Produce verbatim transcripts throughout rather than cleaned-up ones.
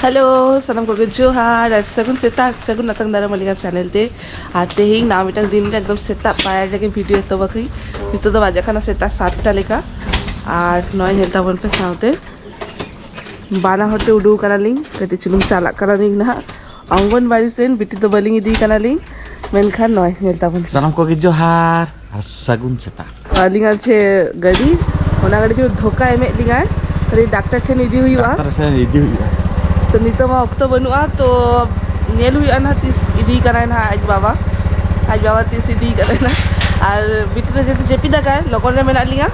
Hello, ᱥᱟᱱᱟᱢ ᱠᱚᱜᱮ ᱡᱚᱦᱟᱨ ᱟᱨ ᱥᱟᱹᱜᱩᱱ ᱥᱮᱛᱟᱜ, ᱥᱟᱹᱜᱩᱱ ᱟᱛᱟᱝ ᱫᱟᱨᱟᱢ ᱟᱹᱞᱤᱧᱟᱜ ᱪᱮᱱᱮᱞ ᱛᱮ᱾ ᱟᱨ ᱛᱮᱦᱮᱧ ᱱᱟᱣᱟ ᱢᱤᱫᱴᱟᱝ ᱫᱤᱱ ᱨᱮ ᱮᱠᱫᱚᱢ ᱥᱮᱛᱟᱜ ᱯᱟᱭᱟᱨ ᱨᱮᱜᱮ ᱵᱷᱤᱰᱤᱭᱳ ᱮᱛᱚᱦᱚᱵ ᱟᱠᱟᱫᱟᱹᱧ᱾ ᱱᱤᱛᱚᱜ ᱫᱚ ᱵᱟᱡᱟᱜ ᱠᱟᱱᱟ ᱥᱮᱛᱟᱜ ᱥᱟᱛᱴᱟ ᱞᱮᱠᱟ᱾ ᱟᱨ ᱱᱚᱜᱼᱚᱭ ᱧᱮᱞ ᱛᱟᱵᱚᱱ ᱯᱮ ᱥᱟᱶᱛᱮ ᱵᱟᱱᱟ ᱦᱚᱲ ᱛᱮ ᱩᱰᱩᱠ ᱠᱟᱱᱟᱞᱤᱧ, ᱠᱟᱹᱴᱤᱡ ᱪᱩᱞᱩᱝ ᱪᱟᱞᱟᱜ ᱠᱟᱱᱟᱞᱤᱧ ᱱᱟᱦᱟᱜ ᱚᱝᱜᱚᱱᱵᱟᱲᱤ ᱥᱮᱱ᱾ ᱵᱤᱴᱤ ᱫᱚ ᱵᱟᱹᱞᱤᱧ ᱤᱫᱤ ᱠᱟᱱᱟᱞᱤᱧ, ᱢᱮᱱᱠᱷᱟᱱ ᱱᱚᱜᱼᱚᱭ ᱧᱮᱞ ᱛᱟᱵᱚᱱ ᱯᱮ᱾ ᱥᱟᱱᱟᱢ ᱠᱚᱜᱮ ᱡᱚᱦᱟᱨ ᱟᱨ ᱥᱟᱹᱜᱩᱱ ᱥᱮᱛᱟᱜ᱾ ᱟᱹᱞᱤᱧᱟᱜ ᱡᱮ ᱜᱟᱹᱰᱤ, ᱚᱱᱟ ᱜᱟᱹᱰᱤ ᱡᱮ ᱫᱷᱳᱠᱟ ᱮᱢᱮᱫ ᱞᱤᱧᱟᱭ, ᱠᱷᱟᱹᱞᱤ ᱰᱟᱠᱛᱟᱨ ᱴᱷᱮᱱ ᱤᱫᱤ ᱦᱩᱭᱩᱜᱼᱟ᱾ ᱰᱟᱠᱛᱟᱨ ᱴᱷᱮᱱ ᱤᱫᱤ ᱦᱩᱭᱩᱜᱼᱟ᱾ ᱛᱚ ᱱᱤᱛᱚᱜ ᱢᱟ ᱚᱠᱛᱚ ᱵᱟᱹᱱᱩᱜᱼᱟ, ᱛᱚ ᱧᱮᱞ ᱦᱩᱭᱩᱜᱼᱟ ᱱᱟᱦᱟᱜ ᱛᱤᱥ ᱤᱫᱤ ᱠᱟᱱᱟᱭ ᱱᱟᱦᱟᱜ ᱟᱡ ᱵᱟᱵᱟ, ᱟᱡ ᱵᱟᱵᱟ ᱛᱤᱥ ᱤᱫᱤ ᱠᱟᱱᱟᱭ ᱱᱟᱦᱟᱜ᱾ ᱟᱨ ᱵᱤᱴᱤ ᱫᱚ ᱡᱮᱦᱮᱛᱩ ᱡᱟᱹᱯᱤᱫ ᱟᱠᱟᱭ, ᱞᱚᱜᱚᱱ ᱨᱮ ᱢᱮᱱᱟᱜ ᱞᱤᱧᱟ,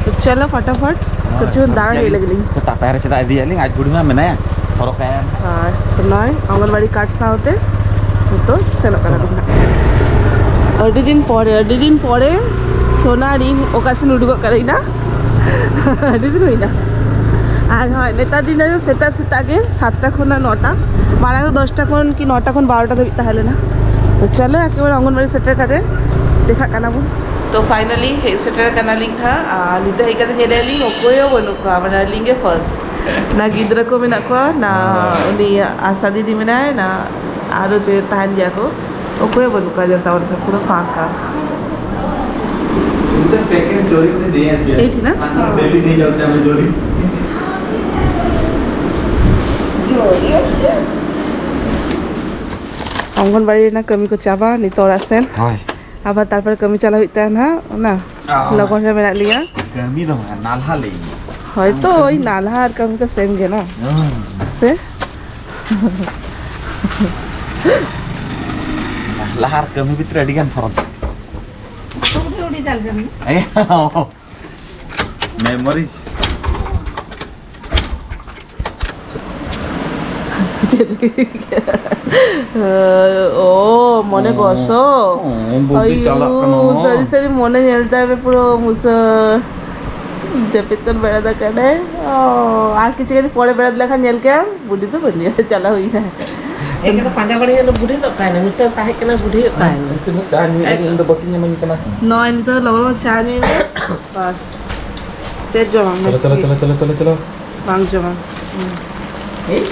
ᱛᱚ ᱪᱚᱞᱚ ᱯᱷᱟᱴᱟᱯᱷᱟᱴ ᱠᱟᱹᱴᱤᱡ ᱪᱩᱞᱩᱝ ᱫᱟᱬᱟ ᱦᱮᱡ ᱞᱮᱜᱮ ᱞᱤᱧ᱾ ᱥᱮᱛᱟᱜ ᱯᱟᱭᱟᱨ ᱨᱮ ᱪᱮᱫᱟᱜ ᱤᱫᱤᱭᱮᱫ ᱞᱤᱧ, ᱟᱡ ᱵᱩᱰᱷᱤ ᱢᱟ ᱢᱮᱱᱟᱭᱟ, ᱦᱚᱨᱚᱜ ᱠᱟᱭᱟ᱾ ᱦᱳᱭ, ᱛᱚ ᱱᱚᱜᱼᱚᱭ ᱚᱝᱜᱚᱱᱵᱟᱲᱤ ᱠᱟᱨᱰ ᱥᱟᱶᱛᱮ ᱱᱤᱛᱚᱜ ᱥᱮᱱᱚᱜ ᱠᱟᱱᱟ ᱞᱤᱧ ᱱᱟᱦᱟᱜ᱾ ᱟᱹᱰᱤ ᱫᱤᱱ ᱯᱚᱨᱮ, ᱟᱹᱰᱤ ᱫᱤᱱ ᱯᱚᱨᱮ ᱥᱳᱱᱟ ᱨᱤᱝ ᱚᱠᱟ ᱥᱮᱱ ᱩᱰᱩᱠᱚᱜ ᱠᱟᱱᱟ ᱤᱧ ᱫᱚ᱾ ᱟᱹᱰᱤ ᱫᱤᱱ ᱦᱩᱭᱱᱟ᱾ ᱟᱨ ᱦᱳᱭ, ᱱᱮᱛᱟᱨ ᱫᱤᱱ ᱫᱚ ᱥᱮᱛᱟᱜ ᱥᱮᱛᱟᱜ ᱜᱮ ᱥᱟᱛᱴᱟ ᱠᱷᱚᱱᱟᱜ ᱱᱚᱴᱟ, ᱢᱟᱲᱟᱝ ᱫᱚ ᱫᱚᱥᱴᱟ ᱠᱷᱚᱱ ᱠᱤ ᱱᱚᱴᱟ ᱠᱷᱚᱱ ᱵᱟᱨᱚᱴᱟ ᱫᱷᱟᱹᱵᱤᱡ ᱛᱟᱦᱮᱸ ᱞᱮᱱᱟ᱾ ᱛᱚ ᱪᱚᱞᱚ ᱮᱠᱮᱵᱟᱨᱮ ᱚᱝᱜᱚᱱᱵᱟᱲᱤ ᱥᱮᱴᱮᱨ ᱠᱟᱛᱮ ᱫᱮᱠᱷᱟᱜ ᱠᱟᱱᱟ ᱵᱚᱱ᱾ ᱛᱚ ᱯᱷᱟᱭᱱᱟᱞᱤ ᱦᱮᱡ ᱥᱮᱴᱮᱨ ᱠᱟᱱᱟᱞᱤᱧ ᱱᱟᱦᱟᱜ, ᱟᱨ ᱱᱤᱛᱚᱜ ᱦᱮᱡ ᱠᱟᱛᱮ ᱧᱮᱞᱮᱫ ᱞᱤᱧ ᱚᱠᱚᱭ ᱦᱚᱸ ᱵᱟᱹᱱᱩᱜ ᱠᱚᱣᱟ, ᱢᱟᱱᱮ ᱟᱹᱞᱤᱧ ᱜᱮ ᱯᱷᱟᱥᱴ᱾ ᱱᱟ ᱜᱤᱫᱽᱨᱟᱹ ᱠᱚ ᱢᱮᱱᱟᱜ ᱠᱚᱣᱟ, ᱱᱟ ᱦᱳᱭ᱾ ᱩᱱᱤ ᱟᱥᱟ ᱫᱤᱫᱤ ᱢᱮᱱᱟᱭ, ᱱᱟ ᱟᱨᱚ ᱡᱮ ᱛᱟᱦᱮᱱ ᱜᱮᱭᱟ ᱠᱚ, ᱚᱠᱚᱭ ᱦᱚᱸ ᱵᱟᱹᱱᱩᱜ ᱠᱚᱣᱟ ᱡᱚᱛᱚ ᱦᱚᱲ ᱜᱮ, ᱯᱩᱨᱟᱹ ᱯᱷᱟᱸᱠᱟ᱾ इधर पैकेट चोरी से नहीं ऐसी है। यही थी ना? हाँ, डेली नहीं जाते हमें चोरी। ᱚᱝᱜᱚᱱᱵᱟᱲᱤ ᱨᱮᱱᱟᱜ ᱠᱟᱹᱢᱤ ᱠᱚ ᱪᱟᱵᱟ, ᱱᱤᱛᱚᱜ ᱚᱲᱟᱜ ᱥᱮᱱ᱾ ᱦᱳᱭ᱾ ᱟᱵᱟᱨ ᱛᱟᱨᱯᱚᱨᱮ ᱠᱟᱹᱢᱤ ᱪᱟᱞᱟᱣ ᱦᱩᱭᱩᱜ ᱛᱟᱦᱮᱱᱟ, ᱚᱱᱟ ᱚ᱾ ᱞᱚᱜᱚᱱ ᱨᱮ ᱢᱮᱱᱟᱜ ᱞᱤᱧᱟ᱾ ᱠᱟᱹᱢᱤ ᱫᱚ ᱵᱟᱝ, ᱱᱟᱞᱦᱟ ᱞᱟᱹᱭ ᱢᱮ᱾ ᱦᱳᱭ ᱛᱚ, ᱳᱭ ᱱᱟᱞᱦᱟ ᱟᱨ ᱠᱟᱹᱢᱤ ᱫᱚ ᱥᱮᱢ ᱜᱮ ᱱᱟ᱾ ᱦᱩᱸ᱾ ᱥᱮ? ᱱᱟᱞᱦᱟ ᱟᱨ ᱠᱟᱹᱢᱤ ᱵᱷᱤᱛᱨᱤ ᱟᱹᱰᱤ ᱜᱟᱱ ᱯᱷᱟᱨᱟᱠ᱾ ᱩᱰᱤ ᱩᱰᱤ ᱫᱟᱞ ᱠᱟᱹᱢᱤ᱾ ᱮ, ᱢᱮᱢᱳᱨᱤᱡᱽ᱾ ᱚ, ᱢᱚᱱᱮ ᱚ, ᱜᱚᱥᱚ᱾ ᱚ, ᱵᱩᱫᱽᱫᱷᱤ ᱟᱭᱩ, ᱪᱟᱞᱟᱜ ᱠᱟᱱᱟ᱾ ᱥᱟᱹᱨᱤ ᱥᱟᱹᱨᱤ ᱢᱚᱱᱮ ᱧᱮᱞ ᱛᱟᱭ ᱢᱮ, ᱯᱩᱨᱟᱹ ᱢᱩᱥᱟᱹᱨ᱾ ᱡᱟᱹᱯᱤᱫ ᱠᱷᱚᱱ ᱵᱮᱲᱟ ᱫᱚ ᱠᱟᱱᱟᱭ᱾ ᱚ, ᱟᱨ ᱠᱤᱪᱷᱩ ᱜᱷᱟᱹᱲᱤᱡ ᱯᱚᱨᱮ ᱵᱮᱲᱟ ᱞᱮᱠᱷᱟᱱ ᱧᱮᱞ ᱠᱮᱭᱟᱢ, ᱵᱩᱰᱷᱤ ᱫᱚ ᱵᱟᱹᱱᱩᱜᱼᱟ, ᱪᱟᱞᱟᱣ ᱦᱩᱭᱱᱟ᱾ ᱮᱱᱠᱷᱟᱱ ᱫᱚ ᱯᱟᱸᱡᱟ ᱵᱟᱲᱟᱭᱟ, ᱵᱩᱰᱷᱤ ᱫᱚ ᱚᱠᱟᱭᱮᱱᱟ? ᱱᱤᱛᱚᱜ ᱛᱟᱦᱮᱸ ᱠᱟᱱᱟ, ᱵᱩᱰᱷᱤ ᱚᱠᱟᱭᱮᱱᱟ? ᱩᱱᱠᱤᱱ ᱫᱚ ᱪᱟ ᱧᱩ ᱞᱟᱹᱜᱤᱫ ᱤᱧ ᱫᱚ ᱵᱟᱹᱠᱤᱱ ᱮᱢᱟᱹᱧ ᱠᱟᱱᱟ᱾ ᱱᱚᱜᱼᱚᱭ ᱱᱤᱛᱚᱜ ᱞᱚᱜᱚᱱ ᱞᱚᱜᱚᱱ ᱪᱟ ᱧᱩᱭ ᱢᱮ᱾ ᱵᱟᱥ᱾ ᱪᱮᱫ ᱡᱚᱢᱟᱢ? ᱪᱚᱞᱚ, ᱪᱚᱞᱚ, ᱪᱚᱞᱚ, ᱪᱚᱞᱚ, ᱪᱚᱞᱚ᱾ ᱵᱟᱝ ᱡᱚᱢᱟ᱾ ᱦᱩᱸ᱾ ᱮᱭ᱾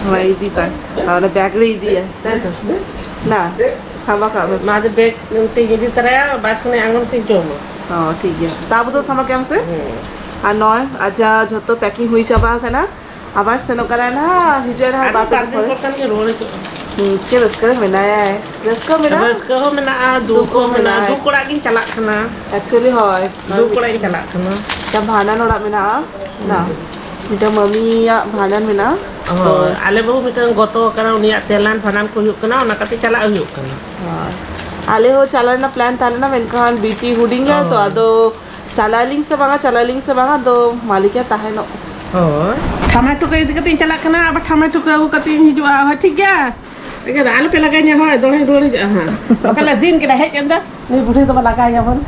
ᱱᱚᱣᱟ ᱤᱫᱤ ᱛᱟᱭ᱾ ᱟᱨ ᱚᱱᱟ ᱵᱮᱜᱽ ᱨᱮ ᱤᱫᱤᱭᱟ, ᱛᱟᱭ ᱛᱚ? ᱱᱟ, ᱥᱟᱢᱵᱟ ᱠᱟᱜ ᱢᱮ᱾ ᱱᱚᱣᱟ ᱫᱚ ᱵᱮᱜᱽ ᱛᱤᱧ ᱤᱫᱤ ᱛᱚᱨᱟᱭᱟ, ᱵᱟᱥ ᱠᱷᱚᱱᱟᱜ ᱟᱬᱜᱚᱱ ᱛᱤᱧ ᱡᱚᱢᱟ᱾ ᱚ, ᱴᱷᱤᱠ ᱜᱮᱭᱟ᱾ ᱛᱟ ᱵᱚᱫᱚᱞ ᱥᱟᱢᱵᱟ ᱠᱮᱫᱟᱢ ᱥᱮ? ᱦᱮᱸ᱾ ᱟᱨ ᱱᱚᱜᱼᱚᱭ ᱟᱡᱟᱜ ᱡᱷᱚᱛᱚ ᱯᱮᱠᱤᱝ ᱦᱩᱭ ᱪᱟᱵᱟ ᱟᱠᱟᱱᱟ᱾ ᱟᱵᱟᱨ ᱥᱮᱱᱚᱜ ᱠᱟᱱᱟ ᱱᱟᱦᱟᱜ, ᱦᱤᱡᱩᱜᱼᱟᱭ ᱱᱟᱦᱟᱜ ᱟᱫᱚ ᱵᱟᱨ ᱯᱮ ᱵᱟᱨ ᱫᱤᱱ ᱫᱤᱱ ᱯᱚᱨᱮ᱾ ᱯᱚᱨ ᱠᱷᱟᱱ ᱜᱮ ᱨᱩᱣᱟᱹᱲ ᱦᱤᱡᱩᱜᱼᱟ᱾ ᱦᱩᱸ, ᱪᱮᱫ ᱨᱟᱹᱥᱠᱟᱹ ᱨᱮ ᱢᱮᱱᱟᱭᱟ᱾ ᱨᱟᱹᱥᱠᱟᱹ ᱢᱮᱱᱟᱜᱼᱟ? ᱨᱟᱹᱥᱠᱟᱹ ᱦᱚᱸ ᱢᱮᱱᱟᱜᱼᱟ, ᱫᱩᱠ ᱫᱩᱠ ᱦᱚᱸ ᱦᱚᱸ ᱢᱮᱱᱟᱜᱼᱟ᱾ ᱢᱮᱱᱟᱜᱼᱟ᱾ ᱫᱩᱠ ᱚᱲᱟᱜ ᱜᱤᱧ ᱪᱟᱞᱟᱜ ᱠᱟᱱᱟ᱾ Actually, ᱦᱳᱭ᱾ ᱫᱩᱠ ᱚᱲᱟᱜ ᱤᱧ ᱪᱟᱞᱟᱜ ᱠᱟᱱᱟ᱾ ᱢᱤᱫᱴᱟᱝ ᱵᱷᱟᱸᱰᱟᱱ ᱚᱲᱟᱜ ᱢᱮᱱᱟᱜᱼᱟ, ᱱᱟ? ᱢᱤᱫᱴᱟᱝ ᱢᱟᱹᱢᱤᱭᱟᱜ ᱵᱷᱟᱸᱰᱟᱱ ᱢᱮᱱᱟᱜᱼᱟ᱾ ᱛᱚ ᱦᱳᱭ, ᱟᱞᱮ ᱵᱟᱹᱦᱩ ᱢᱤᱫᱴᱟᱝ ᱜᱚᱛᱚ ᱟᱠᱟᱱᱟ, ᱩᱱᱤᱭᱟᱜ ᱛᱮᱞᱟᱱ ᱵᱷᱟᱸᱰᱟᱱ ᱠᱚ ᱦᱩᱭᱩᱜ ᱠᱟᱱᱟ, ᱚᱱᱟ ᱠᱷᱟᱹᱛᱤᱨ ᱪᱟᱞᱟᱜ ᱦᱩᱭᱩᱜ ᱠᱟᱱᱟ᱾ ᱦᱳᱭ᱾ ᱟᱞᱮ ᱦᱚᱸ ᱪᱟᱞᱟᱜ ᱨᱮᱱᱟᱜ ᱯᱞᱟᱱ ᱛᱟᱦᱮᱸ ᱞᱮᱱᱟ, ᱢᱮᱱᱠᱷᱟᱱ ᱵᱤᱴᱤ ᱦᱩᱰᱤᱧ ᱜᱮᱭᱟ ᱛᱚ, ᱦᱳᱭ᱾ ᱟᱫᱚ ᱪᱟᱞᱟᱜ ᱟᱹᱞᱤᱧ ᱥᱮ ᱵᱟᱝᱟ, ᱪᱟᱞᱟᱜ ᱟᱹᱞᱤᱧ ᱥᱮ ᱵᱟᱝᱟ, ᱟᱫᱚ ᱢᱟᱹᱞᱤᱠ ᱮ ᱛᱟᱦᱮᱱᱚᱜ᱾ ᱦᱳᱭ᱾ ᱴᱷᱟᱢᱟᱭ ᱴᱩᱠᱟᱹ ᱤᱫᱤ ᱠᱟᱛᱮ ᱤᱧ ᱪᱟᱞᱟᱜ ᱠᱟᱱᱟ, ᱟᱵᱟᱨ ᱴᱷᱟᱢᱟᱭ ᱴᱩᱠᱟᱹ ᱟᱹᱜᱩ ᱠᱟᱛᱮ ᱤᱧ ᱦᱤᱡᱩᱜᱼᱟ᱾ ᱦᱳᱭ, ᱴᱷᱤᱠ ᱜᱮᱭᱟ? ᱮᱠᱫᱚᱢ ᱟᱞᱚᱯᱮ ᱞᱟᱜᱟᱧᱟ, ᱦᱳᱭ, ᱫᱚᱲᱦᱮ ᱨᱩᱣᱟᱹᱲ ᱦᱤᱡᱩᱜᱼᱟ ᱦᱟᱸᱜ᱾ ᱵᱟᱠᱷᱟᱱ ᱞᱮ ᱫᱤᱱ ᱠᱮᱫᱟ ᱦᱮᱡ ᱮᱱ ᱫᱚ, ᱱᱩᱭ ᱵᱩᱰᱷᱤ ᱫᱚᱵᱚ ᱞᱟᱜᱟᱭᱮᱭᱟᱵᱚᱱ᱾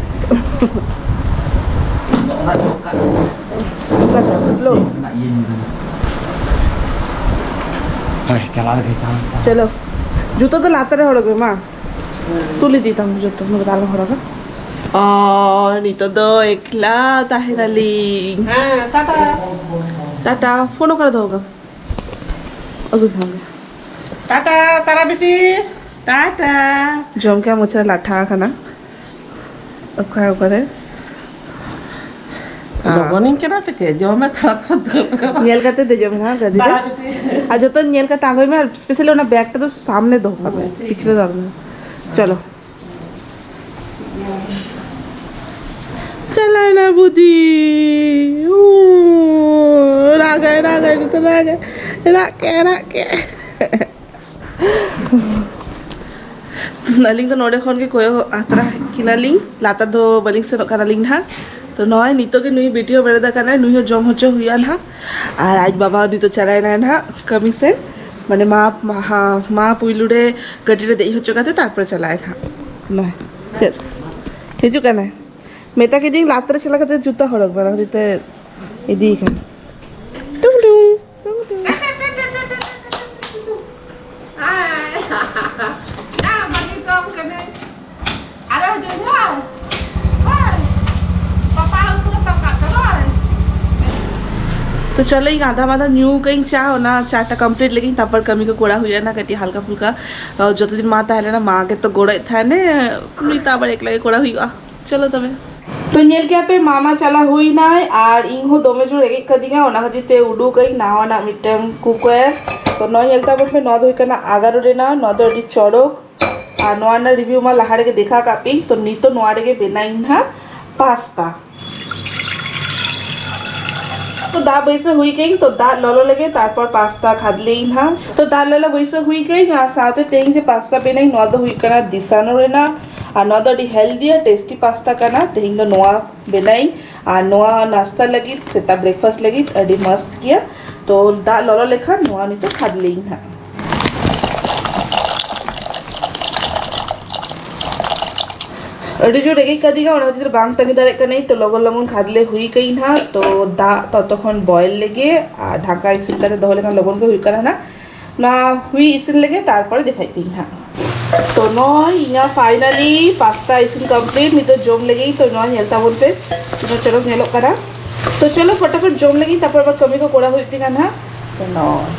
ᱦᱳᱭ, ᱪᱟᱞᱟᱣ ᱞᱮᱱ ᱜᱮ, ᱪᱟᱞᱟᱣ ᱞᱮᱱ ᱜᱮ᱾ ᱪᱚᱞᱚ, ᱡᱩᱛᱟᱹ ᱫᱚ ᱞᱟᱛᱟᱨ ᱨᱮ ᱦᱚᱲᱚᱜ ᱢᱮ, ᱢᱟ᱾ ᱛᱩᱞ ᱤᱫᱤ ᱛᱟᱢ ᱡᱚᱛᱚ, ᱱᱚᱰᱮ ᱫᱚ ᱟᱞᱚᱢ ᱦᱚᱨᱚᱜᱟ᱾ ᱚ, ᱱᱤᱛᱚᱜ ᱫᱚ ᱮᱠᱞᱟ ᱛᱟᱦᱮᱱᱟᱞᱤᱧ᱾ ᱦᱮᱸ, ᱴᱟᱴᱟ᱾ ᱴᱟᱴᱟ, ᱯᱷᱳᱱ ᱚᱠᱟᱨᱮ ᱫᱚᱦᱚ ᱠᱟᱜ? ᱟᱹᱜᱩᱭ ᱢᱮ᱾ ᱴᱟᱴᱟ, ᱛᱟᱨᱟ ᱵᱤᱴᱤ, ᱴᱟᱴᱟ᱾ ᱡᱚᱢ ᱠᱮᱫ ᱢᱚᱪᱟ ᱞᱟᱴᱷᱟ ᱟᱠᱟᱱᱟ᱾ ᱚᱠᱟ ᱚᱠᱟᱨᱮ? ᱞᱚᱜᱚᱱᱤᱧ ᱠᱟᱱᱟ ᱯᱮ ᱪᱮᱫ? ᱡᱚᱢ ᱢᱮ, ᱛᱷᱚᱲᱟ ᱛᱷᱚᱲᱟ ᱫᱟᱹᱲ ᱢᱮ᱾ ᱧᱮᱞ ᱠᱟᱛᱮ ᱫᱮᱡᱚᱜ ᱢᱮ ᱦᱟᱸᱜ ᱜᱟᱹᱰᱤ ᱨᱮ᱾ ᱫᱟᱬᱟ ᱵᱤᱴᱤ᱾ ᱟᱨ ᱡᱚᱛᱚ ᱧᱮᱞ ᱠᱟᱛᱮ ᱟᱬᱜᱚᱭ ᱢᱮ, ᱟᱨ specially ᱚᱱᱟ ᱵᱮᱜᱽ ᱴᱟ ᱫᱚ ᱥᱟᱢᱱᱮ ᱫᱚᱦᱚ ᱠᱟᱜ ᱢᱮ, ᱦᱮᱸ, ᱴᱷᱤᱠ ᱯᱤᱪᱷᱞᱟᱹ ᱜᱮᱭᱟ᱾ ᱫᱚ ᱟᱞᱚ ᱢᱮ᱾ ᱪᱚᱞᱚ᱾ ᱪᱟᱞᱟᱣᱱᱟ ᱵᱩᱫᱤ᱾ ᱩᱸ, ᱨᱟᱜᱟᱭ, ᱨᱟᱜᱟᱭ, ᱱᱤᱛᱚᱜ ᱨᱟᱜᱟᱭ᱾ ᱨᱟᱜ ᱠᱮᱜ, ᱨᱟᱜ ᱠᱮᱜ᱾ ᱟᱹᱞᱤᱧ ᱫᱚ ᱱᱚᱰᱮ ᱠᱷᱚᱱ ᱜᱮ ᱠᱚᱭᱚᱜ ᱟᱛᱨᱟ ᱠᱤᱱᱟᱞᱤᱧ, ᱞᱟᱛᱟᱨ ᱫᱚ ᱵᱟᱹᱞᱤᱧ ᱥᱮᱱᱚᱜ ᱠᱟᱱᱟᱞᱤᱧ ᱱᱟᱦᱟᱜ᱾ ᱛᱚ ᱱᱚᱜᱼᱚᱭ ᱱᱤᱛᱚᱜ ᱜᱮ ᱱᱩᱭ ᱵᱤᱴᱤ ᱦᱚᱸ ᱵᱮᱨᱮᱫ ᱟᱠᱟᱱᱟᱭ, ᱱᱩᱭ ᱦᱚᱸ ᱡᱚᱢ ᱦᱚᱪᱚ ᱦᱩᱭᱩᱜᱼᱟ ᱱᱟᱦᱟᱜ᱾ ᱟᱨ ᱟᱡ ᱵᱟᱵᱟ ᱦᱚᱸ ᱱᱤᱛᱚᱜ ᱪᱟᱞᱟᱣ ᱮᱱᱟᱭ ᱱᱟᱦᱟᱜ ᱠᱟᱹᱢᱤ ᱥᱮᱱ, ᱢᱟᱱᱮ ᱢᱟ, ᱢᱟ, ᱢᱟ ᱯᱩᱭᱞᱩ ᱨᱮ ᱜᱟᱹᱰᱤ ᱨᱮ ᱫᱮᱡ ᱦᱚᱪᱚ ᱠᱟᱛᱮ ᱛᱟᱨᱯᱚᱨᱮ ᱪᱟᱞᱟᱜ ᱟᱭ ᱱᱟᱦᱟᱜ᱾ ᱱᱚᱜᱼᱚᱭ ᱪᱮᱫ ᱦᱤᱡᱩᱜ ᱠᱟᱱᱟᱭ, ᱢᱮᱛᱟ ᱠᱮᱫᱤᱧ ᱞᱟᱛᱟᱨ ᱨᱮ ᱪᱟᱞᱟᱣ ᱠᱟᱛᱮ ᱡᱩᱛᱟᱹ ᱦᱚᱨᱚᱜ ᱵᱟᱲᱟ ᱠᱷᱟᱹᱛᱤᱨ ᱛᱮ ᱤᱫᱤᱭᱮ ᱠᱟᱱᱟ᱾ ᱴᱩᱝ ᱴᱩᱝ᱾ ᱛᱚ ᱪᱚᱞᱚ, ᱤᱧ ᱟᱫᱷᱟ ᱢᱟᱫᱷᱟ ᱧᱩ ᱠᱟᱜ ᱤᱧ ᱪᱟ, ᱚᱱᱟ ᱪᱟ ᱴᱟ ᱠᱚᱢᱯᱞᱤᱴ ᱞᱮᱜᱤᱧ, ᱛᱟᱨᱯᱚᱨ ᱠᱟᱹᱢᱤ ᱠᱚ ᱠᱚᱨᱟᱣ ᱦᱩᱭᱩᱜᱼᱟ ᱱᱟ ᱠᱟᱹᱴᱤᱡ ᱦᱟᱞᱠᱟ ᱯᱷᱩᱞᱠᱟ᱾ ᱟᱨ ᱡᱚᱛᱚ ᱫᱤᱱ ᱢᱟ ᱛᱟᱦᱮᱸ ᱞᱮᱱᱟ, ᱢᱟ ᱜᱮᱛᱚ ᱜᱚᱲᱚᱭᱮᱫ ᱛᱟᱦᱮᱱᱮ, ᱩᱱᱤ ᱛᱚ ᱟᱵᱟᱨ ᱮᱠᱞᱟ ᱜᱮ ᱠᱚᱨᱟᱣ ᱦᱩᱭᱩᱜᱼᱟ᱾ ᱪᱚᱞᱚ ᱛᱚᱵᱮ᱾ ᱛᱚ ᱧᱮᱞ ᱠᱮᱜᱼᱟ ᱯᱮ, ᱢᱟᱢᱟ ᱪᱟᱞᱟᱣ ᱦᱩᱭᱱᱟᱭ ᱟᱨ ᱤᱧ ᱦᱚᱸ ᱫᱚᱢᱮ ᱡᱳᱨ ᱨᱮᱸᱜᱮᱡ ᱠᱟᱹᱫᱤᱧᱟ, ᱚᱱᱟ ᱠᱷᱟᱹᱛᱤᱨ ᱛᱮ ᱩᱰᱩᱠ ᱟᱹᱧ ᱱᱟᱣᱟᱱᱟᱜ ᱢᱤᱫᱴᱟᱝ cookware᱾ ᱛᱚ ᱱᱚᱣᱟ ᱧᱮᱞ ᱛᱟᱵᱚᱱ ᱯᱮ, ᱱᱚᱣᱟ ᱫᱚ ᱦᱩᱭᱩᱜ ᱠᱟᱱᱟ ᱟᱜᱟᱨᱳ ᱨᱮᱱᱟᱜ, ᱱᱚᱣᱟ ᱫᱚ ᱟᱹᱰᱤ ᱪᱚᱨᱚᱠ᱾ ᱟᱨ ᱱᱚᱣᱟ ᱨᱮᱱᱟᱜ ᱨᱤᱵᱷᱤᱭᱩ ᱢᱟ ᱞᱟᱦᱟ ᱨᱮᱜᱮ ᱫᱮᱠᱷᱟᱣ ᱠᱟᱜ ᱯᱮ᱾ ᱛᱚ ᱱᱤᱛᱚᱜ ᱱᱚᱣᱟ ᱨᱮᱜᱮ ᱵᱮᱱᱟᱣ ᱤᱧ ᱱᱟᱦᱟᱜ ᱯᱟᱥᱛᱟ᱾ ᱛᱚ ᱫᱟᱜ ᱵᱟᱹᱭᱥᱟᱹᱣ ᱦᱩᱭ ᱠᱟᱹᱧ, ᱛᱚ ᱫᱟᱜ ᱞᱚᱞᱚ ᱞᱮᱜᱮ, ᱛᱟᱨᱯᱚᱨ ᱯᱟᱥᱛᱟ ᱠᱷᱟᱫᱽᱞᱮ ᱤᱧ ᱱᱟᱦᱟᱜ᱾ ᱛᱚ ᱫᱟᱜ ᱞᱚᱞᱚ ᱵᱟᱹᱭᱥᱟᱹᱣ ᱦᱩᱭ ᱠᱟᱹᱧ, ᱟᱨ ᱥᱟᱶᱛᱮ ᱛᱮᱦᱮᱧ ᱡᱮ ᱯᱟᱥᱛᱟ ᱵᱮᱱᱟᱣ ᱤᱧ, ᱱᱚᱣᱟ ᱫᱚ ᱦᱩᱭᱩᱜ ᱠᱟᱱᱟ ᱫᱤᱥᱟᱱᱳ ᱨᱮᱱᱟᱜ, ᱟᱨ ᱱᱚᱣᱟ ᱫᱚ ᱟᱹᱰᱤ healthy ᱟᱨ tasty ᱯᱟᱥᱛᱟ ᱠᱟᱱᱟ᱾ ᱛᱮᱦᱮᱧ ᱫᱚ ᱱᱚᱣᱟ ᱵᱮᱱᱟᱣ ᱤᱧ, ᱟᱨ ᱱᱚᱣᱟ ᱱᱟᱥᱛᱟ ᱞᱟᱹᱜᱤᱫ, ᱥᱮᱛᱟᱜ breakfast ᱞᱟᱹᱜᱤᱫ ᱟᱹᱰᱤ ᱢᱚᱥᱛ ᱜᱮᱭᱟ᱾ ᱛᱚ ᱫᱟᱜ ᱞᱚᱞᱚ ᱞᱮᱠᱷᱟᱱ ᱱᱚᱣᱟ ᱱᱤᱛᱚᱜ ᱠᱷᱟᱫᱽᱞᱮ ᱤᱧ ᱱᱟᱦᱟᱜ᱾ ᱟᱹᱰᱤ ᱡᱳᱨ ᱨᱮᱸᱜᱮᱡ ᱠᱟᱫᱤᱧᱟ, ᱚᱱᱟ ᱠᱷᱟᱹᱛᱤᱨ ᱵᱟᱝ ᱛᱟᱺᱜᱤ ᱫᱟᱲᱮᱭᱟᱜ ᱠᱟᱹᱱᱟᱹᱧ᱾ ᱛᱚ ᱞᱚᱜᱚᱱ ᱞᱚᱜᱚᱱ ᱠᱷᱟᱫᱽᱞᱮ ᱦᱩᱭ ᱠᱟᱹᱧ ᱱᱟᱦᱟᱜ᱾ ᱛᱚ ᱫᱟᱜ ᱛᱚᱛᱚᱠᱷᱚᱱ boil ᱞᱮᱜᱮ, ᱟᱨ ᱰᱷᱟᱠᱟ ᱤᱥᱤᱱ ᱠᱟᱛᱮ ᱫᱚᱦᱚ ᱞᱮᱠᱷᱟᱱ ᱞᱚᱜᱚᱱ ᱜᱮ ᱦᱩᱭᱩᱜ ᱠᱟᱱᱟ ᱱᱟᱦᱟᱜ᱾ ᱱᱚᱣᱟ ᱦᱩᱭ ᱤᱥᱤᱱ ᱞᱮᱜᱮ, ᱛᱟᱨᱯᱚᱨᱮ ᱫᱮᱠᱷᱟᱭ ᱯᱮ ᱱᱟᱦᱟᱜ᱾ ᱛᱚ ᱱᱚᱜᱼᱚᱭ ᱤᱧᱟᱹᱜ finally ᱯᱟᱥᱛᱟ ᱤᱥᱤᱱ complete᱾ ᱱᱤᱛᱚᱜ ᱡᱚᱢ ᱞᱮᱜᱮᱧ᱾ ᱛᱚ ᱱᱚᱣᱟ ᱧᱮᱞ ᱛᱟᱵᱚᱱ ᱯᱮ, ᱛᱤᱱᱟᱹᱜ ᱪᱚᱨᱚᱠ ᱧᱮᱞᱚᱜ ᱠᱟᱱᱟ᱾ ᱛᱚ ᱪᱚᱞᱚ ᱯᱷᱚᱴᱟᱯᱷᱚᱴ ᱡᱚᱢ ᱞᱮᱜᱮᱧ, ᱛᱟᱨᱯᱚᱨ ᱟᱵᱟᱨ ᱠᱟᱹᱢᱤ ᱠᱚ ᱠᱚᱨᱟᱣ ᱦᱩᱭᱩᱜ ᱛᱤᱧᱟ ᱱᱟᱦᱟᱜ᱾ ᱛᱚ ᱱᱚᱜᱼᱚᱭ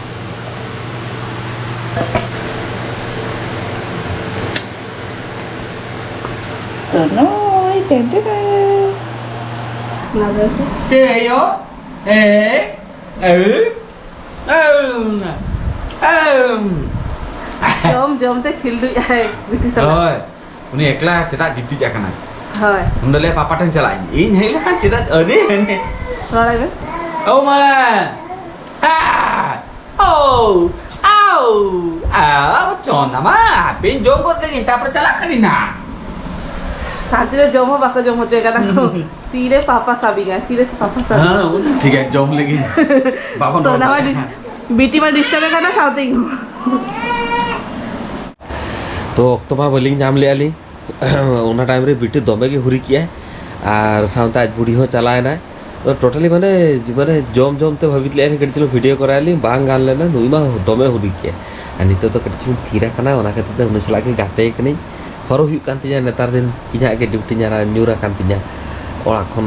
ᱛᱚ ᱱᱚᱜᱼᱚᱭ ᱴᱮᱱ ᱴᱮᱱ ᱴᱮᱱ᱾ ᱞᱟᱜᱟᱣ ᱯᱮ᱾ ᱛᱮᱭᱚ, ᱮ, ᱮ, ᱮᱢ, ᱮᱢ᱾ ᱡᱚᱢ ᱡᱚᱢ ᱛᱮ ᱠᱷᱤᱞᱰᱩᱭ ᱟᱭ ᱵᱤᱴᱤ ᱥᱟᱞᱟᱜ᱾ ᱦᱳᱭ, ᱩᱱᱤ ᱮᱠᱞᱟ ᱪᱮᱫᱟᱜ ᱜᱤᱛᱤᱡ ᱟᱠᱟᱱᱟᱭ? ᱦᱳᱭ᱾ ᱩᱱ ᱫᱚ ᱞᱟᱹᱭᱟ, "ᱯᱟᱯᱟ ᱴᱷᱮᱱ ᱪᱟᱞᱟᱜ ᱟᱹᱧ, ᱤᱧ ᱦᱮᱡ ᱞᱮᱠᱷᱟᱱ ᱪᱮᱫᱟᱜ ᱟᱹᱱᱤ ᱦᱟᱹᱱᱤ?" ᱨᱚᱲᱟᱭ ᱢᱮ᱾ ᱳ ᱢᱟ! ᱟ! ᱳ! ᱟᱣ! ᱟᱣ! ᱪᱚᱸᱫᱟ ᱢᱟ, ᱦᱟᱯᱮᱧ ᱡᱚᱢ ᱜᱚᱫ ᱞᱮᱜᱤᱧ, ᱛᱟᱯᱚᱨᱮ ᱪᱟᱞᱟᱜ ᱠᱟᱹᱱᱟᱹᱧ ᱱᱟ᱾ ᱥᱟᱱᱛᱤ ᱫᱚ ᱡᱚᱢ ᱦᱚᱸ ᱵᱟᱠᱚ ᱡᱚᱢ ᱦᱚᱪᱚᱭ ᱠᱟᱱᱟ ᱠᱚ᱾ ᱛᱤᱨᱮ ᱯᱟᱯᱟ ᱥᱟᱵᱤᱧᱟ, ᱛᱤᱨᱮ ᱥᱮ ᱯᱟᱯᱟ ᱥᱟᱵᱤᱧᱟ᱾ ᱦᱮᱸ, ᱴᱷᱤᱠ ᱜᱮᱭᱟ, ᱡᱚᱢ ᱞᱮᱜᱤᱧ᱾ ᱵᱟᱵᱚᱱ ᱨᱚᱲ ᱥᱚᱱᱟ ᱢᱟ ᱫᱟᱲᱮᱭᱟᱜᱼᱟ᱾ ᱰᱤᱥ-, ᱵᱤᱴᱤ ᱢᱟ disturb ᱮ ᱠᱟᱱᱟ ᱥᱟᱶᱛᱮ ᱤᱧ ᱦᱚᱸ᱾ ᱛᱚ, ᱚᱠᱛᱚ ᱢᱟ ᱵᱟᱹᱞᱤᱧ ᱧᱟᱢ ᱞᱮᱜᱼᱟ ᱞᱤᱧ᱾ ᱚᱱᱟ time ᱨᱮ ᱵᱤᱴᱤ ᱫᱚᱢᱮ ᱜᱮ ᱦᱩᱨᱤ ᱠᱮᱜᱼᱟᱭ, ᱟᱨ ᱥᱟᱶᱛᱮ ᱟᱡ ᱵᱩᱰᱷᱤ ᱦᱚᱸ ᱪᱟᱞᱟᱣ ᱮᱱᱟᱭ᱾ ᱛᱚ, totally ᱢᱟᱱᱮ, ᱢᱟᱱᱮ ᱡᱚᱢ ᱡᱚᱢ ᱛᱮ ᱵᱷᱟᱹᱵᱤᱛ ᱞᱮᱜᱼᱟ ᱞᱤᱧ ᱠᱟᱹᱴᱤᱡ ᱪᱩᱞᱩᱝ video ᱠᱚᱨᱟᱣ ᱟᱞᱤᱧ, ᱵᱟᱝ ᱜᱟᱱ ᱞᱮᱱᱟ, ᱱᱩᱭ ᱢᱟ ᱫᱚᱢᱮ ᱦᱩᱨᱤ ᱠᱮᱜᱼᱟᱭ᱾ ᱟᱨ ᱱᱤᱛᱚᱜ ᱫᱚ ᱠᱟᱹᱴᱤᱡ ᱪᱩᱞᱩᱝ ᱛᱷᱤᱨ ᱟᱠᱟᱱᱟ, ᱚᱱᱟ ᱠᱷᱟᱹᱛᱤᱨ ᱛᱮ ᱩᱱᱤ ᱥᱟᱞᱟᱜ ᱜᱮ ᱜᱟᱛᱮ ᱠᱟᱹᱱᱟᱹᱧ᱾ ᱦᱚᱨᱚ ᱦᱩᱭᱩᱜ ᱠᱟᱱ ᱛᱤᱧᱟ ᱱᱮᱛᱟᱨ ᱫᱤᱱ, ᱤᱧᱟᱹᱜ ᱜᱮ duty ᱧᱟᱨᱟ ᱧᱩᱨ ᱟᱠᱟᱱ ᱛᱤᱧᱟ᱾ ᱚᱲᱟᱜ ᱠᱷᱚᱱ,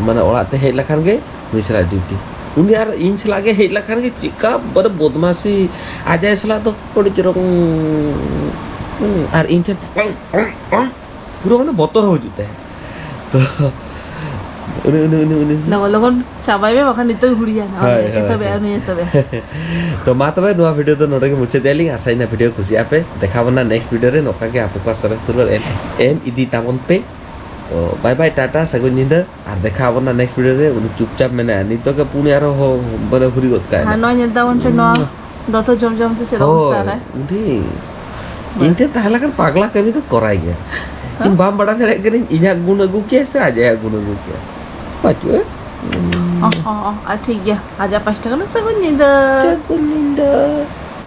ᱢᱟᱱᱮ, ᱚᱲᱟᱜ ᱛᱮ ᱦᱮᱡ ᱞᱮᱠᱷᱟᱱ ᱜᱮ ᱱᱩᱭ ᱥᱟᱞᱟᱜ duty᱾ ᱩᱱᱤ ᱟᱨ ᱤᱧ ᱥᱟᱞᱟᱜ ᱜᱮ ᱦᱮᱡ ᱞᱮᱠᱷᱟᱱ ᱜᱮ ᱪᱮᱫᱠᱟ ᱢᱟᱱᱮ ᱵᱚᱫᱢᱟᱥᱤ, ᱟᱡ ᱟᱭᱳ ᱥᱟᱞᱟᱜ ᱫᱚ ᱟᱹᱰᱤ ᱪᱚᱨᱚᱠ, ᱩᱸ, ᱟᱨ ᱤᱧ ᱴᱷᱮᱱ ᱯᱩᱨᱟᱹ ᱢᱟᱱᱮ ᱵᱚᱛᱚᱨ ᱦᱚᱸ ᱦᱤᱡᱩᱜ ᱛᱟᱭᱟ᱾ ᱛᱚ ᱩᱱᱤ ᱩᱱᱤ ᱩᱱᱤ ᱩᱱᱤ ᱞᱚᱜᱚᱱ ᱞᱚᱜᱚᱱ ᱪᱟᱵᱟᱭ ᱢᱮ, ᱵᱟᱠᱷᱟᱱ ᱱᱤᱛᱚᱜ ᱜᱮ ᱦᱩᱲᱤᱭᱟ ᱱᱟ᱾ ᱦᱳᱭ, ᱦᱳᱭ, ᱮᱛᱚᱵᱮ ᱦᱳᱭ᱾ ᱟᱨ ᱱᱩᱭ ᱮᱛᱚᱵᱮ᱾ ᱛᱚ ᱢᱟ ᱛᱚᱵᱮ ᱱᱚᱣᱟ ᱵᱷᱤᱰᱤᱭᱳ ᱫᱚ ᱱᱚᱰᱮ ᱜᱮ ᱢᱩᱪᱟᱹᱫ ᱮᱫᱟ ᱞᱤᱧ᱾ ᱟᱥᱟᱭ ᱤᱧ ᱵᱷᱤᱰᱤᱭᱳ ᱠᱩᱥᱤᱭᱟᱜ ᱯᱮ᱾ ᱫᱮᱠᱷᱟᱣ ᱵᱚᱱᱟ ᱱᱮᱠᱥᱴ ᱵᱷᱤᱰᱤᱭᱳ ᱨᱮ᱾ ᱱᱚᱝᱠᱟ ᱜᱮ ᱟᱯᱮ ᱠᱚᱣᱟᱜ ᱥᱚᱨᱮᱥ ᱫᱩᱞᱟᱹᱲ ᱮᱢ, ᱮᱢ ᱤᱫᱤ ᱛᱟᱵᱚᱱ ᱯᱮ᱾ ᱛᱚ ᱵᱟᱭ ᱵᱟᱭ, ᱴᱟᱴᱟ, ᱥᱟᱹᱜᱩᱱ ᱧᱤᱫᱟᱹ᱾ ᱟᱨ ᱫᱮᱠᱷᱟᱣ ᱵᱚᱱᱟ ᱱᱮᱠᱥᱴ ᱵᱷᱤᱰᱤᱭᱳ ᱨᱮ᱾ ᱩᱱᱤ ᱪᱩᱯᱪᱟᱯ ᱢᱮᱱᱟᱭᱟ, ᱱᱤᱛᱚᱜ ᱜᱮ ᱯᱩᱱᱤ ᱟᱨᱦᱚᱸ ᱦᱚ-, ᱢᱟᱱᱮ ᱦᱩᱨᱤ ᱜᱚᱫ ᱠᱟᱭ᱾ ᱦᱟᱸ, ᱱᱚᱣᱟ ᱧᱮᱞ ᱛᱟᱵᱚᱱ ᱯᱮ, ᱱᱚᱣᱟ ᱫᱚᱛᱚ ᱡᱚᱢ ᱡᱚᱢ ᱛᱮ ᱪᱮᱫ ᱚᱵᱚᱥᱛᱟ ᱦᱳᱭ, ᱨᱮ᱾ ᱩᱱᱤ ᱵᱟᱥ᱾ ᱤᱧ ᱴᱷᱮᱱ ᱛᱟᱦᱮᱸ ᱞᱮᱠᱷᱟᱱ ᱯᱟᱜᱽᱞᱟ ᱠᱟᱹᱢᱤ ᱫᱚ ᱠᱚᱨᱟᱭ ᱜᱮᱭᱟ᱾ ᱤᱧ ᱵᱟᱢ ᱵᱟᱲᱟᱭ ᱫᱟᱲᱮᱭᱟᱜ ᱠᱟᱹᱱᱟᱹᱧ, ᱤᱧᱟᱹᱜ ᱜᱩᱱ ᱟᱹᱜᱩ ᱠᱮᱭᱟ ᱥᱮ ᱟᱡ ᱟᱭᱟᱜ ᱜᱩᱱ ᱟᱹᱜᱩ ᱠᱮᱭᱟ? ᱵᱟᱹᱪᱩᱜᱼᱟ᱾ ᱚ, ᱚ, ᱚ, ᱟᱨ ᱴᱷᱤᱠ ᱜᱮᱭᱟ, ᱟᱡᱟᱜ ᱯᱟᱥᱴᱟ ᱠᱷᱚᱱ ᱥᱟᱹᱜᱩᱱ ᱧᱤᱫᱟᱹ᱾ ᱥᱟᱹᱜᱩᱱ ᱧᱤᱫᱟᱹ᱾